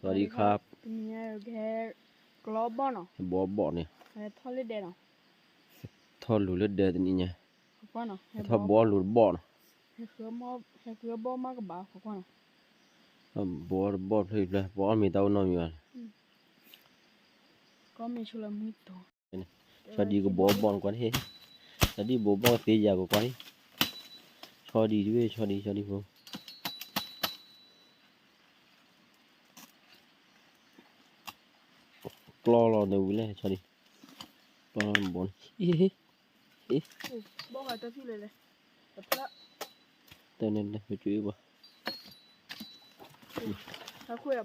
สวัสดีครับ တနံၤညါကဟဲကျီဘီၣ်နီၤ ဟဲဘီဘီၣ်န့ၣ် ဟဲထီၣ်လၢဒဲနီၤ ထီၣ်လူၤလၢဒဲတနံၤညါ ဟဲထီၣ်ဘီလူၤတဘီၣ်နီၤ ဟဲဃုဘီမးကဘၣ်နီၤ ဘီတဘီၣ်ဖျၢၣ်ဖျၢၣ် ဘီအီၣ်မ့ၤတၢ်အိၣ်နီတမံၤဘၣ် ကီမ့ၢ်ဆိလၢမုၢ်တိၤ ဆီဒံကဘီဘီၣ်နကွၢ်န့ၣ် ဆီဒံဘီဘီၣ်သ့ယၤကကွၢ်န့ၣ် ဆီဒံတဘ့ၣ် ဆီဒံ ဆီဒံဖိ ကျီလီၤနဝံၤလဲၣ် ဆီဒံ ကျီလီၤနဘီန့ၣ် ဟ့ၣ် ဟ့ၣ် ဘီၣ်ဃးတၢ်ဖံၣ်လဲၣ်လဲၣ် တဖျၢၣ် တၢ်န့ၣ်လဲၣ် ပကၠွ့ဘၣ်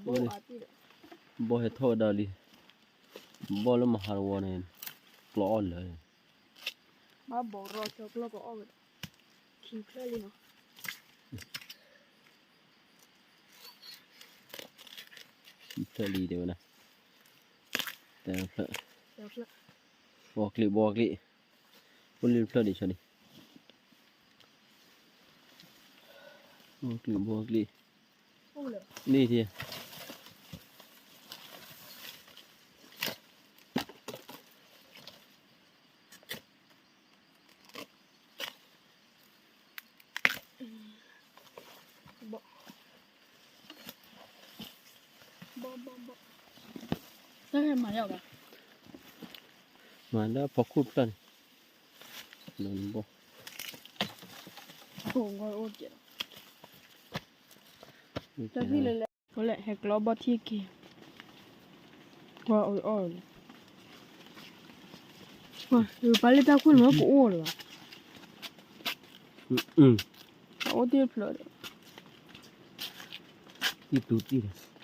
ဘီၣ်ဟဲထီၣ်ဝဲဒၣ်လံ ဘီၣ်လၢမဟါတဝီန့ၣ် ကျီအီၣ်လၢာ် ဘၣ်ဘီၣ်ရီၣ်ကၠီကျီကအီၣ်ဝဲဒၣ် ခံဖျၢၣ်လံနီၤ ခံဖျၢၣ်လံတဲဝဲဒၣ် တဖျၢၣ် ဘီကျံး ဘီကျံး အိၣ်လၢတဖျၢၣ်ဒံး ဆီဒံ ဘီကျံး ဘီကျံး န့ၣ်ထံ ဘီၣ် ဘီၣ် ဘီၣ် တၢ်မၤယၤဘၣ် မၤလၢဖီခိၣ်တဖျၢၣ်န့ၣ် ဘီၣ် အိၣ်ကဲလီၤ တၢ်ဖံၣ်လဲၣ်လဲၣ် ဝဲလဲၣ် ဟဲကျီဘီၣ်ထံက့ၤ ဝဲအီၣ်အီၣ်လီၤ ပၢ်လၢတၢ်ခိၣ်န့ၣ် ကအိၣ်လၢၤဘၣ် အအိၣ်တ့ၢ်ဖျၢၣ်ဒီး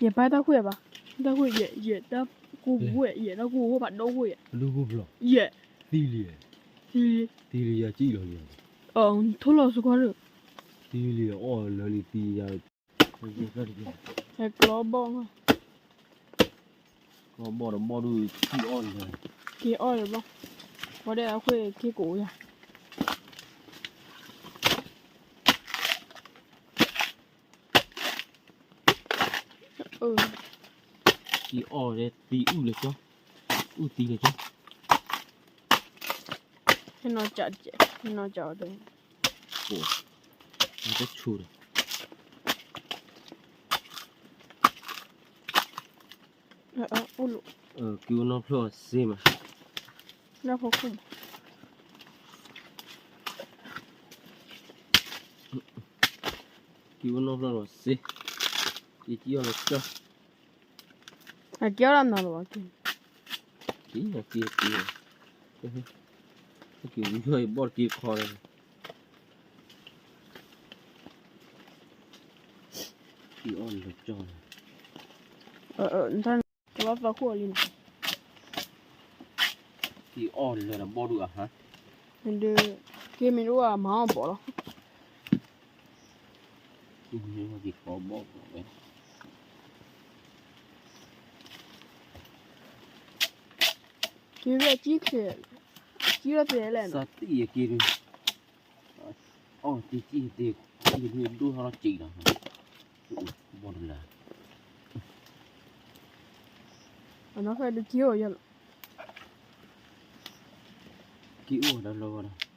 ယပၢ်တၢ်ခိၣ်ယဘၣ် တၢ်ခိၣ်ယဲၢ် ယဲၢ်တၢ်ကိၢ်ပူၤဝဲ ယဲၢ်တၢ်ကိၢ်ပူၤဘၣ်ဒိခိၣ်ယဲၢ် ယဲၢ် သံလံ သံလံ ယၤကံၣ်လီၤ ထိၣ်လီၤစခီရၢ သံလံ အီၣ်လၢာ်လံ သံယၤ ဟဲကျီဘီၣ် ကျီဘီၣ်ဒီးဘီၣ်ဒုး က့ၤအီၣ်လၢာ် က့ၤအီၣ်လၢာ်ဘီၣ် ဝဲဒၣ်အခွဲးက့ၤကိးယၤ က့ၤအီၣ်လၢသံအုၣ်လၢာ်ကၠီ အုၣ်သံလၢာ်ကၠီ ဟဲနီၢ်ကၠးတကဲး ဟဲနီၢ်ကၠးအီၤတကဲး တဆူၣ်ဒီး အိၣ်လၢ က့ၤအိၣ်နီၢ်ဖျၢၣ်အီၤစ့မး လၢဖိခိၣ်မး က့ၤအိၣ်နီၢ်ဖျၢၣ်အီၤစ့ က့ၤကံၣ်အီၣ်လၢာ်ကၠီ အကဲအီၣ်ဒၣ်နၤလီၤဘၣ်က့ၤ က့ၤ က့ၤ က့ၤ က့ၤ ဝံၤယဘီၣ်တက့ၤခီလီၤ က့ၤအီၣ်လၢာ်ကၠီ ကလီသီခိၣ်လံနီၤ က့ၤအီၣ်လၢာ်ဒီးဘီၣ်ဒုးအဟါ ဒီး က့ၤမ့ၢ်တအိၣ်အမၤအီၣ်ဘီၣ်လီၤ က့ၤဘီၣ်ဝဲ က့ၤဝဲကံၣ်ချ့ ကံၣ်လီၤသ့လဲၣ်နီၤ စးတံၢ်ယက့ၤဒုး အီၣ်တံၢ်တံၢ်သ့ ကံၣ်ဒုးဒိၣ်ထီၣ်လီၤစံးဒီး ဘီၣ်တလၢ အနီၢ်ဖဲဒုးက့ၤအိၣ်ယဲၢ်လီၤ က့ၤအိၣ်ဒီးလီၤဒီး အိၣ်အီၣ်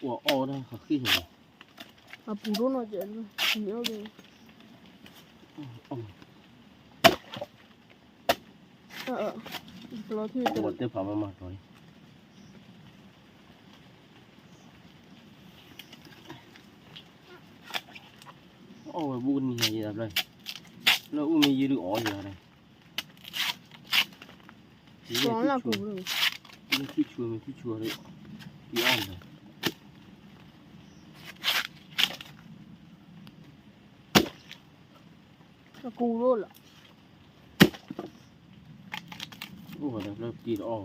ဝဲဒၣ်ဃီဃ့ၢ်န့ၣ်လီၤ အပူၤဒိၣ်နီၢ်ကဲး မ့ၢ်အိၣ်က့ၤ ကလီထံၣ်တၢ် တဲဖးမၤမၤတီၤလံ အီၣ်ဝဲဘူးကနံၤညါယဲဒၣ်ဖျၢၣ် လၢအိၣ်မ့ၢ်ယဲဒုးအီၣ်ယဲဒၣ် စီၤလၢကူ မ့ၢ်ထံၣ်ဆူမ့ၢ်ထံၣ်ဆူဒီး က့ၤအီၣ်လၢာ် အကူဒိၣ်လီၤ အိၣ်ဝဲဒၣ်ဖျၢၣ်က့ၤတအီၣ်ဝဲ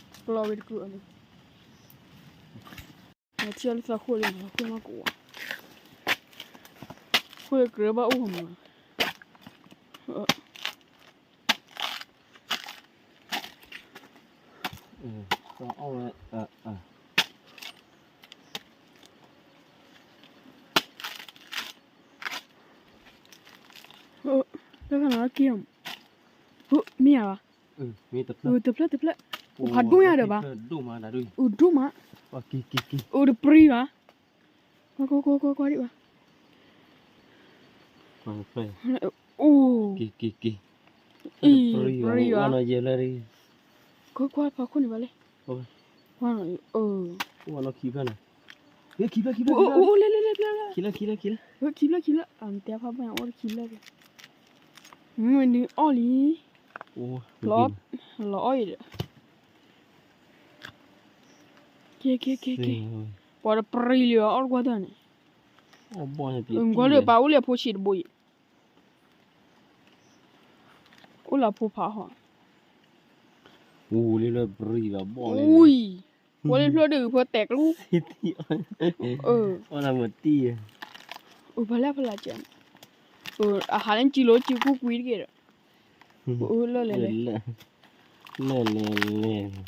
ကျီဝဲတကုၢ်အီၤန့ၣ် ထံၣ်လၢသးခိၣ်လံ ခိၣ်မးကအိၣ် ခိၣ်ကြၢးဘၣ်အိၣ်မး အီၣ်ဝဲ အ အ အ တၢ်ခါနီၤက့ၤအီၤ, မ့ၢ်ဧါ, တဖျၢၣ်တဖျၢၣ်, အိၣ်ဖးဒိၣ်ညါဒီးဘၣ်, အိၣ်ဒိၣ်မး, အိၣ်တပြံဘၣ်, ကွၢ်ကွၢ်ကွၢ်ကွၢ်ဒံးဘၣ်, အိၣ်, အံၤ, ပြံဘၣ်, ကွၢ်ကွၢ်ဖးခိၣ်န့ၣ်ဘၣ်လဲၣ်, အိၣ်, အိၣ်, လဲၤလဲၤလဲၤ, ခံဖျၢၣ်ခံဖျၢၣ်, အိၣ်တခံဖျၢၣ်ခံဖျၢၣ်, အိၣ်တခံဖျၢၣ်ခံဖျၢၣ်, မ့ၢ်နအီၣ်လံ, လီၤအီၣ်အံၤဒီး, က့ၤက့ၤက့ၤက့ၤ, ပှၤတပြံလံၤအီၣ် အီၣ်တကွၢ်တၢ်န့ၣ်, ကွၢ်လၢပၢ်အိၣ်လၢအဖိဆံးတဘိအံၤ, အိၣ်လၢအဖိဖးဟီၣ်, ဝံၤ, ဝံၤလၢဖျၢၣ်ဒုးဖၢတဲာ်ကျူ, အိၣ်လၢဖလၢကဲ, အဟးလၢကံလိၤ ကံကူကွံတက့ၢ်ဒီး, လၢလဲၤလဲၤ, လဲၤလဲၤလဲၤ,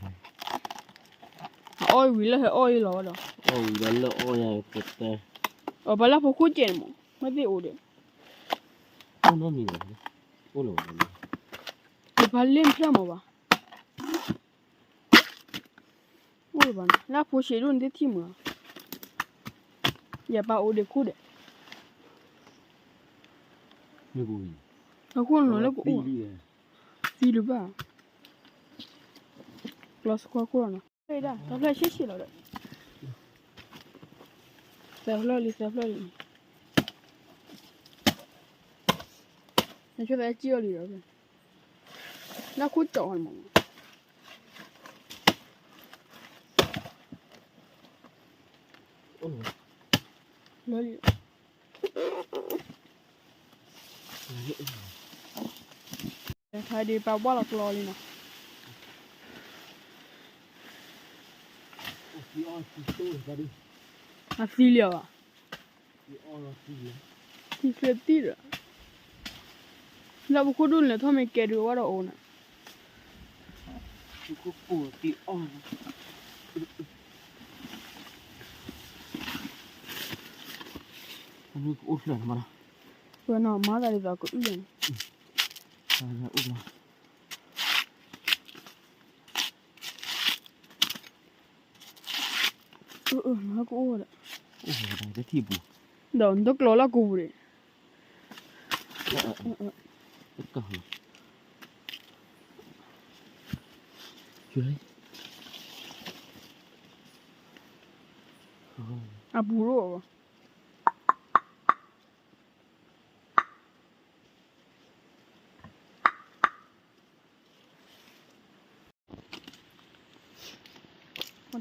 အအီၣ်ဝံၤလၢဟဲအီၣ်အံၤလီၤဒီး, ပှၤလၢဖိခိၣ်ကဲန့ၣ်မး မ့ၢ်သ့ၣ်အိၣ်ဒီး, အိၣ်နီတမံၤ, အိၣ်လၢ, ယဖးလ့ၣ်ဖျၢၣ်မးဘၣ်, အိၣ်လၢၤဘၣ်န့ၣ် လၢအဖိဆံးဒိၣ်န့ၣ်သ့ၣ်ထံၣ်မး, ယပၢ်အိၣ်ဒံးခိၣ်ဒံး, အခိၣ်နီၤလၢကအိၣ်, သံလၢၤဘၣ်, ကျီစခွါခိၣ်လီၤနီၤ, တၢ်ဖျၢၣ်ဆံးဆံးလီၤဒီး, သၢဖျၢၣ်လံ သၢဖျၢၣ်လံ, နဆိသးကံၣ်အီၤလံဒီး, လၢခိၣ်ကၠီၣ်အီၤမး လၢလံ, ခါဒံးပာ်ဘှၣ်လီၤကျီလံနီၤ, အသံလံဧါ, သံချ့တံၢ်ဒီး, လၢပခိၣ်ဒိၣ်န့ၣ် ထီၣ်မ့ၢ်ကဲဒုးဝဲဒီးအိၣ်နၤ, ပခိၣ်ပိာ်သံအီၣ်, အိၣ်ဖျၢၣ်မး, ပနီၤမၤသးဒ်သိးကအုၣ်န့ၣ်, အိၣ်လီၤ အၢ အၢ နကအိၣ်ဒီး, အိၣ်ဒီးတထံၣ်ပူၤ, ဒီးနတကျီလၢကိာ်ပူၤန့ၣ်, အပူၤလီၤ.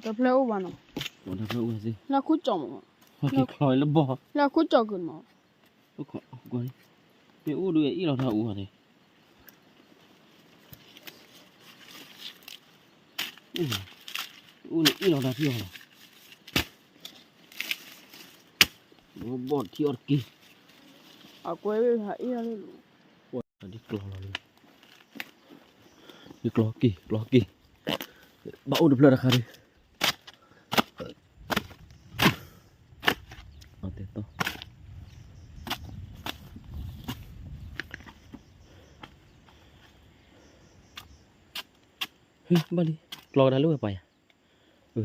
တဖျၢၣ်အိၣ်ဘၣ်နီၤ, လၢခိၣ်ကၠီၣ်မး, လၢခိၣ်ကၠီၣ်က့ၤမး, မ့ၢ်အိၣ်ဒုးအ့ၣ်လီၤတၢ်အူအီၤသ့, အိၣ်န့ၣ်အ့ၣ်လီၤတၢ်ထံၣ်အီၤလီၤ, ဘီၣ်ထံၣ်အီၤတက့ၢ်, အကွဲ, ဒ်ကျီလီၤ, ဒ်ကျီက့ၤ ကျီက့ၤ, ဘၣ်အိၣ်တဖျၢၣ်တခါဒံး, ဘၣ်လံ, ကျီကဒါလၢဝဲပှၤယၤ, န့ၣ် က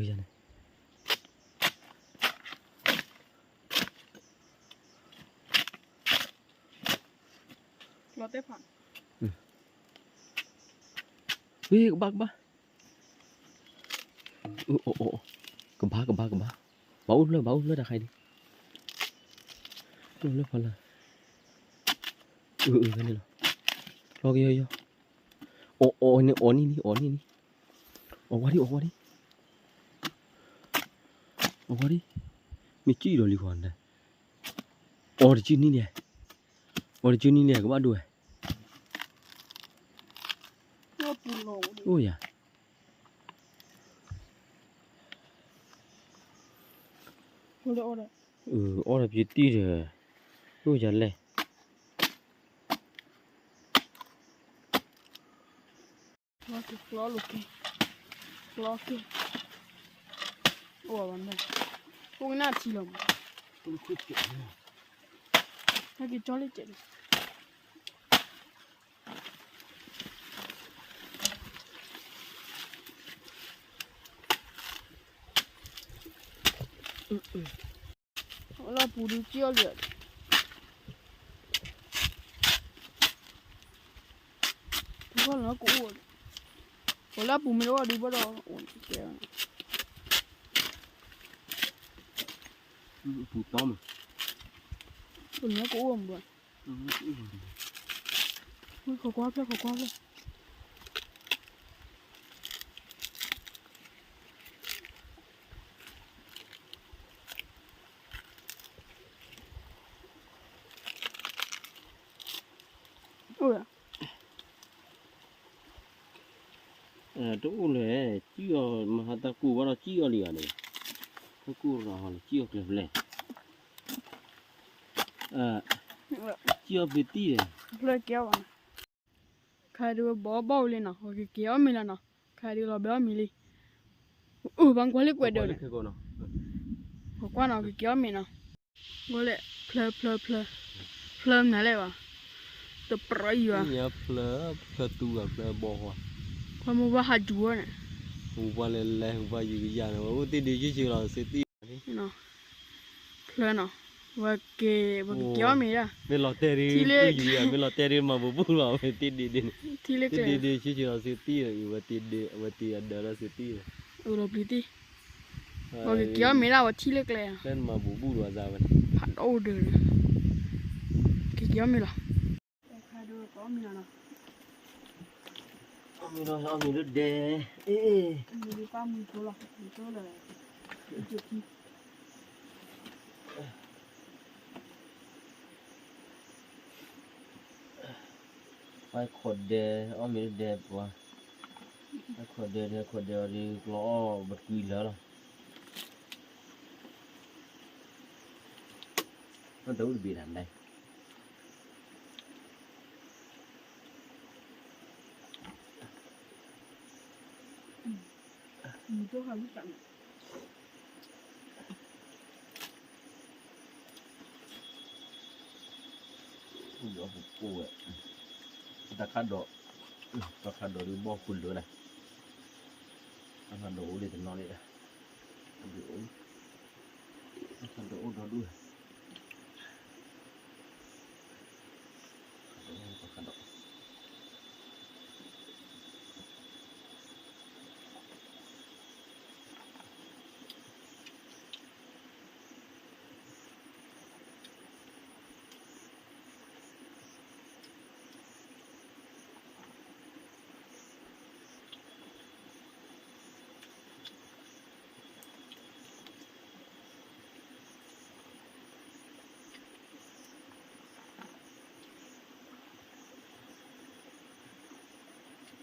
ဘၣ် ကဘၣ်, ကဘၣ် ကဘၣ်, ဘၣ်အိၣ်ဖျၢၣ် ဘၣ်အိၣ်ဖျၢၣ် တၢ်ခါအံၤဒံး, အိၣ်လၢဖီလာ်, န့ၣ်လီၤ, လီၤကယီယီ, အီၣ်အီၣ်န့ၣ် အီၣ်နံၣ်နံၣ် အီၣ်နံၣ်နံၣ်, အီၣ်ဝဲဒံး အီၣ်ဝဲဒံး, အီၣ်ဝဲဒံး, မ့ၢ်ကံၣ်ဒီးလံဃီန့ၣ်, အီၣ်တကံၢ်နံၣ်န့ၣ်, အီၣ်တကံၢ်နံၣ်န့ၣ် ကဘၣ်ဒိဝဲ, အိၣ်ယၤ အီၣ်ဒီးပတံၢ်ဒီး, အိၣ်ယၤလဲၣ်, အိၣ်နၢ်ထံလီၤမး, ဟဲက့ၤကၠီလၢကဲးလံ, အလီၢ်ပူၤဒုးကံၣ်အီၣ်လံ, ဖီခိၣ်လီၤကအိၣ်, ပှၤလၢအပူၤမ့ၢ်တအိၣ်ဒုးဘၣ်ဒီး, ပူၤတီမး, ပလီၤကအိၣ်မး, ခိးကွၢ်ဖျၢၣ် ခိးကွၢ်ဖျၢၣ် တအိၣ်လဲၣ်, ကံၣ်အီၤ မဟါတၢ်ကူၣ်ဘၣ်ဒီးကံၣ်အီၤလံဧါန့ၣ်, တၢ်ကူၣ်ရၤဟီန့ၣ် ကံၣ်အီၤကျဲဖျဲၣ်, ကံၣ်အီၤဖျဲၣ်တံၢ်လဲၣ်, ဖျၢၣ်ကဲအီၤဘၣ်, ခါဒုးဘီဘီၣ်ဝံၤလံနီၤ, ဝဲကက့ၤအီၣ်မ့ၤလီၤနီၤ, ခါဒုးလီၤဘဲအီၣ်မ့ၤလံ, အိၣ်ပှၤကွၢ်လၢကွဲးဒၢးန့ၣ်, ပှၤကွၢ်နီၤ ကက့ၤအီၣ်မ့ၤနီၤ, ဝဲလဲၣ် ဖျၢၣ် ဖျၢၣ် ဖျၢၣ် ဖျၢၣ်မနုၤလဲၣ်ဘၣ်, တပြၢအံၤဘၣ်, ဖျၢၣ် ဖျၢၣ်တူၢ်ဘၣ် ဖျၢၣ်ဘီဃီ, ပှၤမိၢ်ပှၢ်ဟးယူၤဝဲန့ၣ်, ဟူပှၢ်လဲၤလဲၤ ဟူပှၢ်ယူၤကယၤန့ၣ် ဝဲအိၣ်တ့ၢ်ဒုးဆံးဆံးလီၤစ့တံၢ် ဖျၢၣ်နီၤ, ဝဲက့ၤ ပှၤကက့ၤအီၣ်မ့ၤဒၣ်, မ့ၢ်လီၤတဲာ်ဒုး မ့ၢ်လီၤတဲာ်ဒုးမၤဘူးဘူးလီၤ ဝဲတ့ၢ်ဒံးဒံးန့ၣ်, တ့ၢ်ဒံးဒုးဆံးဆံးလီၤစ့တံၢ်, ဝဲတ့ၢ်အဒၢးလီၤစ့တံၢ်, အိၣ်လီၤပျံၤတံၢ်, ပှၤကက့ၤအီၣ်မ့ၤဒၣ် ဝဲထံၣ်လၢကျဲ, ဖျၢၣ်မၤဘူးဘူးလီၤအသးဝဲ, ဖးဒိၣ်ဒၢးန့ၣ်, ကက့ၤအီၣ်မ့ၤလီၤ အီၣ်မ့ၤလီၤ အီၣ်မ့ၤလၢဒဲ, အ့ၣ်, ပှၤခိးဒဲ, အီၣ်မ့ၤလၢဒဲပှၤ, ခိးဒဲဒဲ ခိးဒဲအီၤဒုး ကျီအီၣ်ဘၣ်တကွံလၢာ်လီၤ, တအိၣ်တဘ့ၣ်တၢ်ဒဲ ဒီးပကိၢ်ဝဲ, တၢ်ခါဒီး, တၢ်ခါဒီးဒုးဘီၣ်ဃုာ်လၢာ်လၢ်, တၢ်ခါဒီးအိၣ်လၢတနီၤန့ၣ်, တၢ်ခါဒီးအိၣ်ဒီဒူၣ် တၢ်ခါဒီး ဖးဒိၣ်န့ၣ် ပှၤဖီ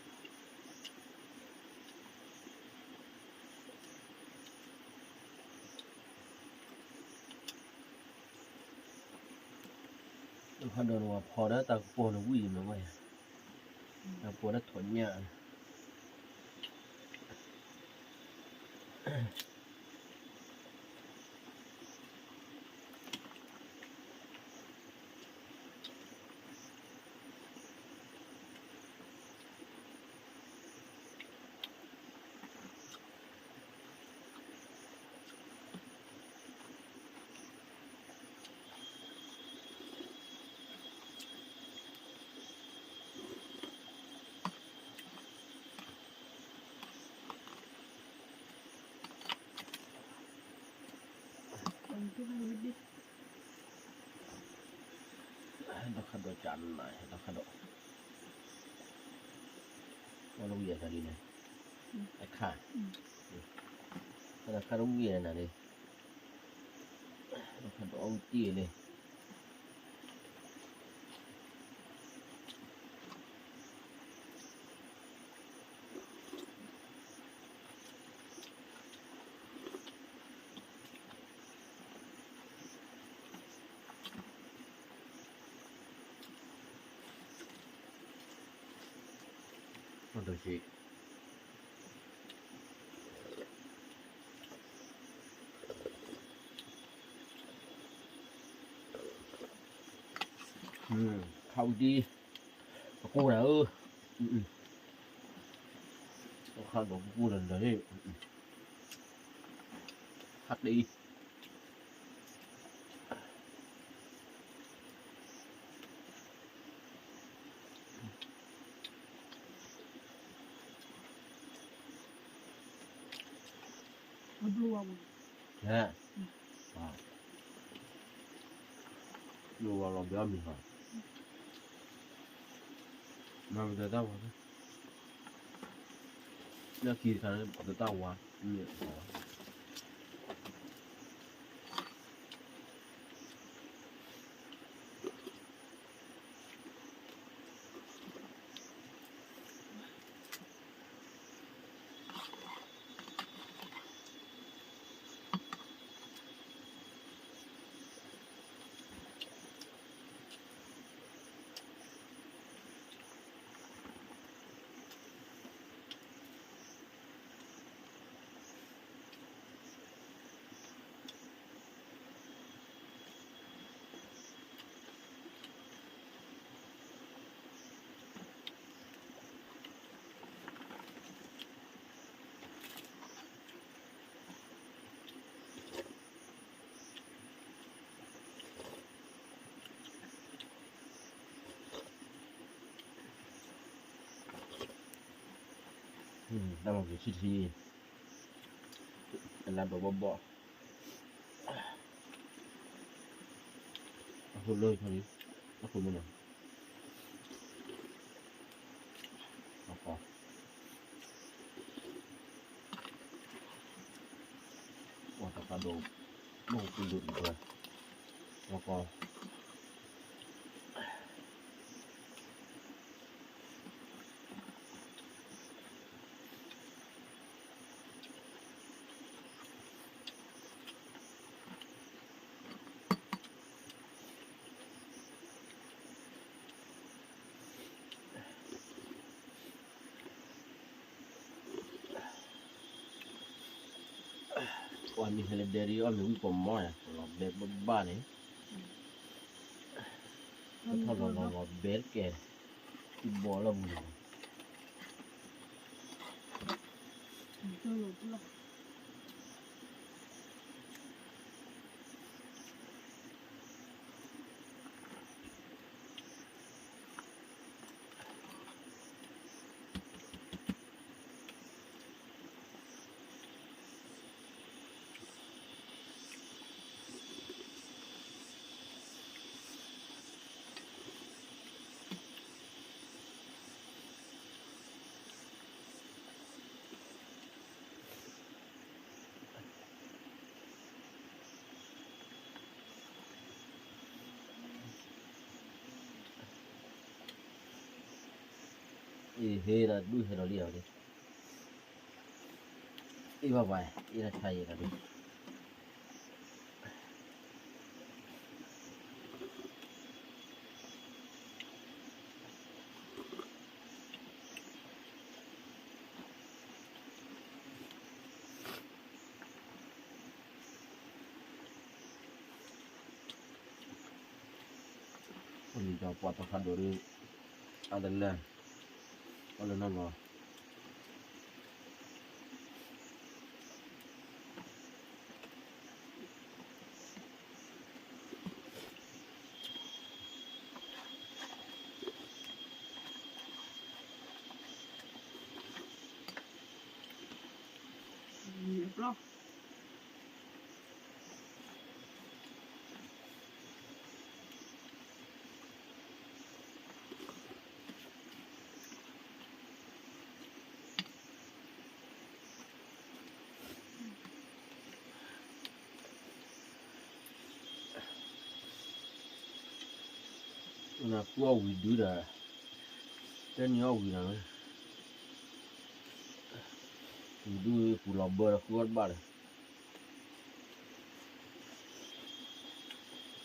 ဒီးတၢ်ကပီၤန့ၣ်ဝံၤမ့ၢ်ဝဲ, တၢ်ကပီၤလၢထီၣ်ညၣ် ဒီးခါဒီးကနၤ ဒီးခါဒီး, ဝံၤအနၤလံန့ၣ်, အခါ, ဒီးခါဒီးဝံၤအနၤလံ, ဒီးခါဒီးအဝံၤတံၢ်လံ ခါဝံၤဒံ, ပကိၢ်နၤဧၢ, ခါဒီးပကိၢ်နၤဒီး, ခါတံၢ်, ဟဲ, ဘျိဝါလီၤဘဲအီၣ်မ့ၤဟီ, မၤပတၢ်ဝါ, လၢခံတခါန့ၣ် ပတၢ်ဝါ, မ့ၢ် တၢ်မၤက့ၤဆံၣ်ထံ, အလါဒိးဘီၣ်ဘီၣ်, အဃိလၢခီလံ, အဃိမ့ၢ်နီၤ, အဃိ ပှၤတဖၣ်ဒိး, ဘၣ်ကပူၤဒိၣ်တကၢၢ်, လီၤကီ ပှၤမ့ၢ်ဟဲလၢဒဲဒ်အီၣ်မ့ၤဝံၣ်ပှၤမီၢ်ယါ လီၤဘဲဘၣ်ဘၣ်န့ၣ်, ထီၣ်လီၤလီၤလီၤဘဲတကဲ, ထံဘီလီၢ်ပူၤန့ၣ် အ့ၣ် ဟ့ၣ်ဒီးဒုးဟဲလီၤလံဧါ, အ့ၣ်ဘၣ်ဘၣ်, အ့ၣ်တၢ်ဆါအံၤဒီးဒုး အံၤဒီးပှၤတဖၣ်ဒိးဒုး အါတလၢ အီၣ်လၢနီၢ်နီၢ် နကူအီၣ်ဝံၤဒုဒီး တၢ်နံၤအီၣ်ဝံၤနၤဝဲ ဝံၤဒုပူၤလီၤဘၢဒီးဃုအီၣ်တဘၣ်လၢၤ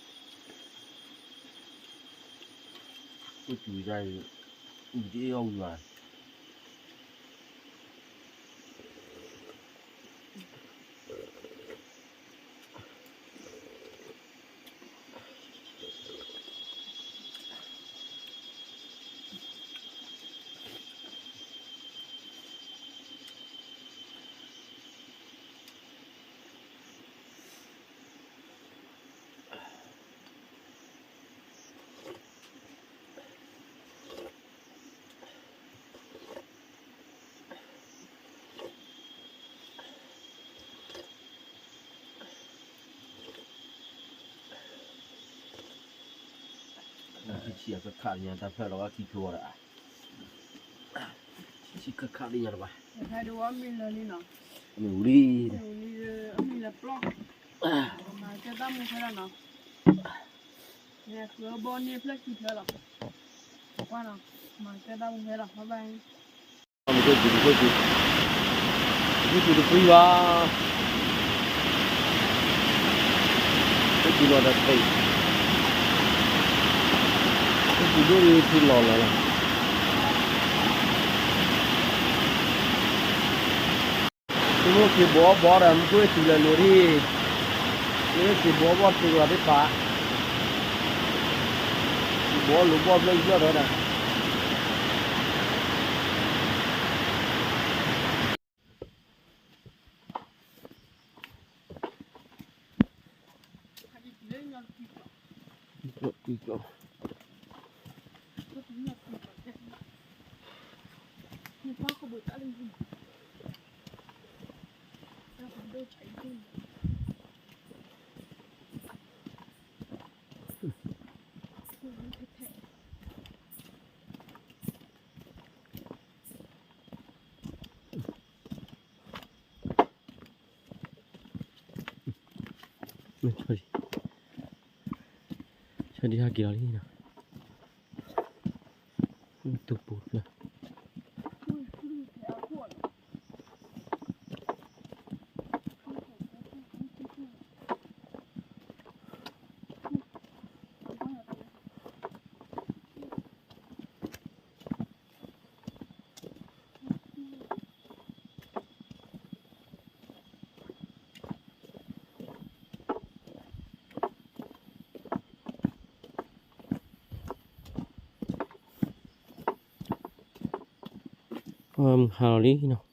အိၣ်စူၤတၢ်အံၤ အံၤတအ့ၣ်အီၣ်ဝံၤဘၣ် အ ဆံးခါခါလံညါ တၢ်ဖျၢၣ်လီၤဝဲခံဖျိဝဲဒီး, ဆံးခါခါလံညါတဘၣ်, ဖဲဒဝဲမံလၢာ်လံနီၤ, မ့ၢ်ဝံၤလံ, မ့ၢ်ဝံၤလံ, အမံလၢာ်ပျီ, မၤကဲတၢ်မူဖဲလီၤနီၤ, လဲၤဃုအဘီန့ၢ်ဖျၢၣ်ခံဖျၢၣ်လီၤ, ကွၢ်နီၤ, မၤကဲတၢ်မူဖဲလီၤ, bye bye. မ့ၢ်ကဲက့ၤ မ့ၢ်ကဲက့ၤ, မ့ၢ်ကဲက့ၤတပှံၤဘၣ်, ကဲက့ၤလီၤဒီးတဖဲအံၤ, ကဲက့ၤဒိၣ်အံၤဖံလီၤလီၤလီၤ. သုမိၢ်က့ၤဘီဘီဒီး မ့ၢ်ကွၢ်တုၤလၢလိၤဒံး, မ့ၢ်က့ၤဘီဘီတုၤလီၤသ့ၣ်ပာ်, က့ၤဘီလိၤဘီဖျၢၣ်ယီၢ်ဒီးဒၣ် ဆီဒံၣ်ဟဲက့ၤလီၤလံနီၤ, တူၢ်ပူၤဖျၢၣ်.